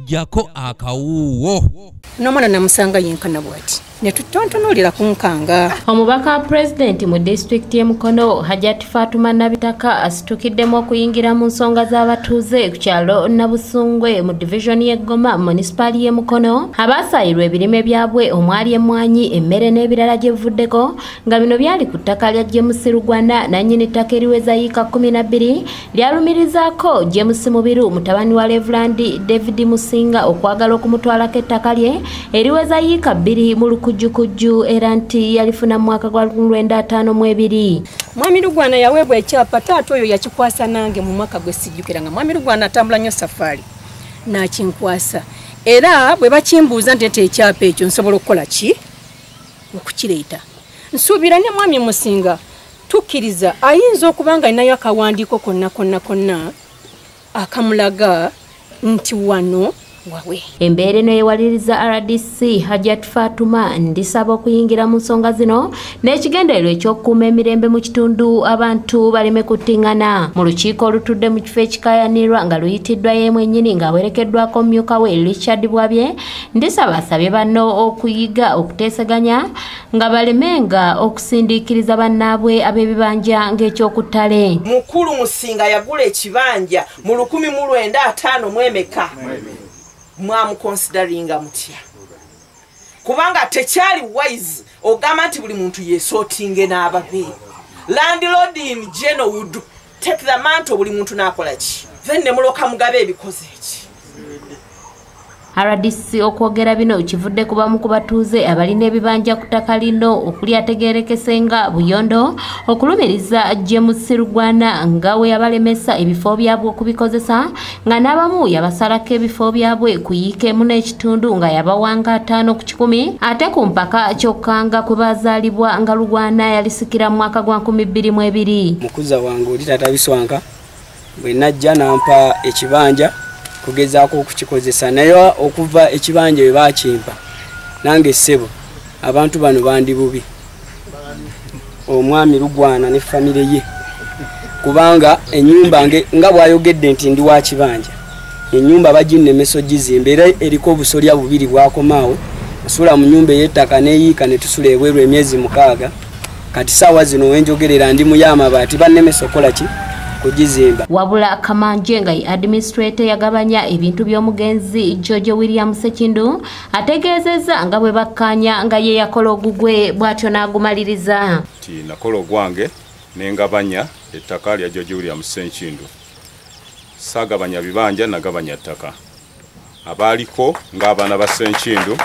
Jako akawuwo. N'omwana namusanga yenkana bw'ati ne tutontonoolera ku nkanga. Omubaka pulezidenti mu disitulikiti y'e Mukono Hajati Fatuma Nabitaka asitukiddemu okuyingira mu nsonga z'abatuuze ku kyalo Nabusungwe mu divizoni y'e Goma munisipaali y'e Mukono abaasayirwa ebirime byabwe omwali emmwanyi, emmere n'ebirala gye buvuddeko nga bino byali ku ttaka lya James Lugwana nannyini ttaka eriweza yiika 12 lyalumirizaako James Mubiru mutabani wa Reverend David Musinga okwagala okumutwalako ettaka lye eriweza yiika 2 mu lukujjukujju era nti yalifuna mu mwaka gwa 1952. Mwami Lugwana yaweebwa ekyapa, taata oyo yakikwasa nange mu mwaka gwe sijjukira nga Mwami Lugwana atambula nnyo safaari n'akinkwasa, era bwe bakimbuuza nti ekyapa ekyo nsobola okukola ki okukireeta. Nsuubira ne Mwami Musinga tukkiriza ayinza okuba nga alinayo akawandiiko konna konna konna akamulaga nti wano wawe. Embeera eno yewaliriza RDC Hajat Fatuma ndisaba okuyingira mu nsonga zino n'ekigendererwa eky'okukuuma emirembe mu kitundu abantu baleme kuttingana. Mu lukiiko olutudde mu kifo ekikaayanirwa nga luyitiddwa ye mwennyini ng'awerekeddwako omumyuka we Richard Bwabye, ndisaba asabye banno okuyiga okuteeseganya nga balemenga okusindiikiriza bannaabwe ab'ebibanja ng'ekyokuttale. Mukulu Musinga yagula ekibanja mu 1954 mwamukonsidaringa mutya? Kubanga tekyali wise ogamba nti buli muntu yeesootinge n'ababe. Landlord in general would take the mantle buli muntu n'akola ki, then ne muloka mugabe ebikoze eki. RDC okwogera bino kivudde ku bamu ku batuuze abalina ebibanja ku ttaka lino okuli ategeerekese nga Buyondo okulumiriza James Lugwana nga we yabalemesa ebifo byabwe okubikozesa nga n'abamu yabasalako ebifo byabwe ku yiika emu n'ekitundu nga yabawanga 5 ku 100 ate ku mpaka kyokka nga kwe bazaalibwa nga Lugwana yalisikira mu mwaka gwa 2002. Mukuza wange oli taata Biswanka bwe najja nampa ekibanja kugezaako okukikozesa, naye okuva ekibanja bwe bakimpa nange ssebo abantu bano bandi bubi, omwami Lugwana ne famire ye, kubanga ennyumba nga bw'ayogedde nti ndi wa kibanja, ennyumba baginnemesa ogizimba era eriko obusolya bubiri bwakomaawo. Nsula mu nnyumba ey'ettaka n'eyiika ne tusula ebweru emyezi 6. Kati saawa zino wenjogerera ndi mu y'amabaati, bannemesa okukola ki? Kugizimba. Wabula Kamanje nga ye administrator yagabanya ebintu by'omugenzi George William Ssekindu ategeezezza nga bwe bakkaanya nga ye yakola ogugwe bw'atyo n'agumaliriza. Nti nakola ogwange ne ngabanya ettaka lya George William Ssekindu. Saagabanya bibanja, nagabanya ttaka. Abaaliko ng'abaana ba Ssekindu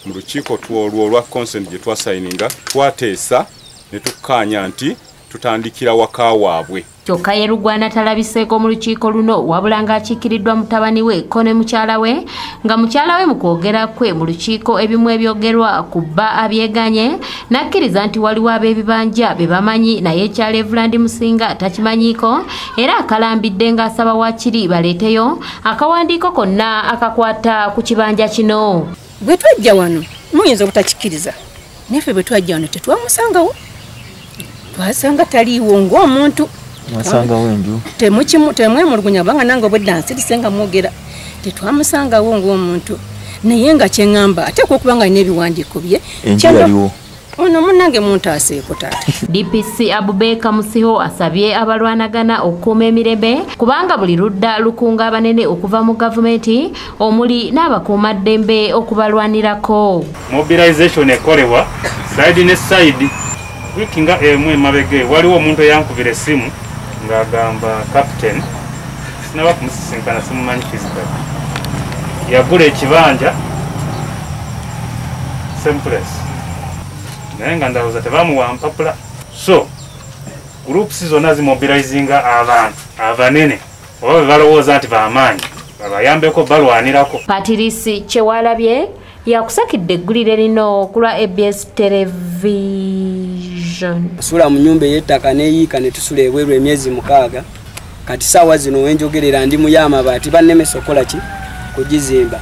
mu lukiiko olwo olwa consent gye twasayininga twateesa ne tukkaanya nti tutandikira waka waabwe. Kyokka ye Lugwana talabiseeko mu lukiiko luno wabula ng'akiikiriddwa mutabani we ko ne mukyala we, nga mukyala we mu kwogera kwe mu lukiiko ebimu ebyogerwa ku bba abyeganye n'akkiriza nti waliwo ab'ebibanja be bamanyi naye ekya Reverend Musinga takimanyiiko era akalambidde ng'asaba waakiri baleeteyo akawandiiko konna akakwata ku kibanja kino. Bwe twajja wano muyinza obutakikkiriza, naffe bwe twajja wano tetwamusangawo, twasanga taliiwo ng'omuntu. Mwasangawo enju temwemulugunya kubanga nange obwedda nsirise nga mwogera, tetwamusangawo ng'omuntu, naye nga kye ŋŋamba ateekwa okuba nga alina ebiwandiiko bye. Enju yaliwo ono munnange muntaaseeko taata. DPC Abubeka Musiho asabye abalwanagana okukuuma emirembe kubanga buli ludda lukunga abanene okuva mu gavumenti omuli n'abakuumaddembe okubalwanirako. Mobilization ekolebwa side ne side. Wiiki nga emu emabega waliwo omuntu eyankubira essimu ng'agamba captain, sinaba kumusisinkana simumanyi physically, yagula ekibanja same place naye nga ndowooza tebamuwa mpapula. So groups zonna zimobilizinga abantu abanene oba be balowooza nti b'amaanyi babayambeko balwanirako. Patirisi Kyewalabye yakusakidde eggulire lino ku lwa ABS Television. Nsula mu nnyumba ey'ettaka n'eyiika ne tusula ebweru emyezi 6. Kati saawa zino wenjogerera ndi mu y'amabaati, bannemesa okukola ki? Kugizimba.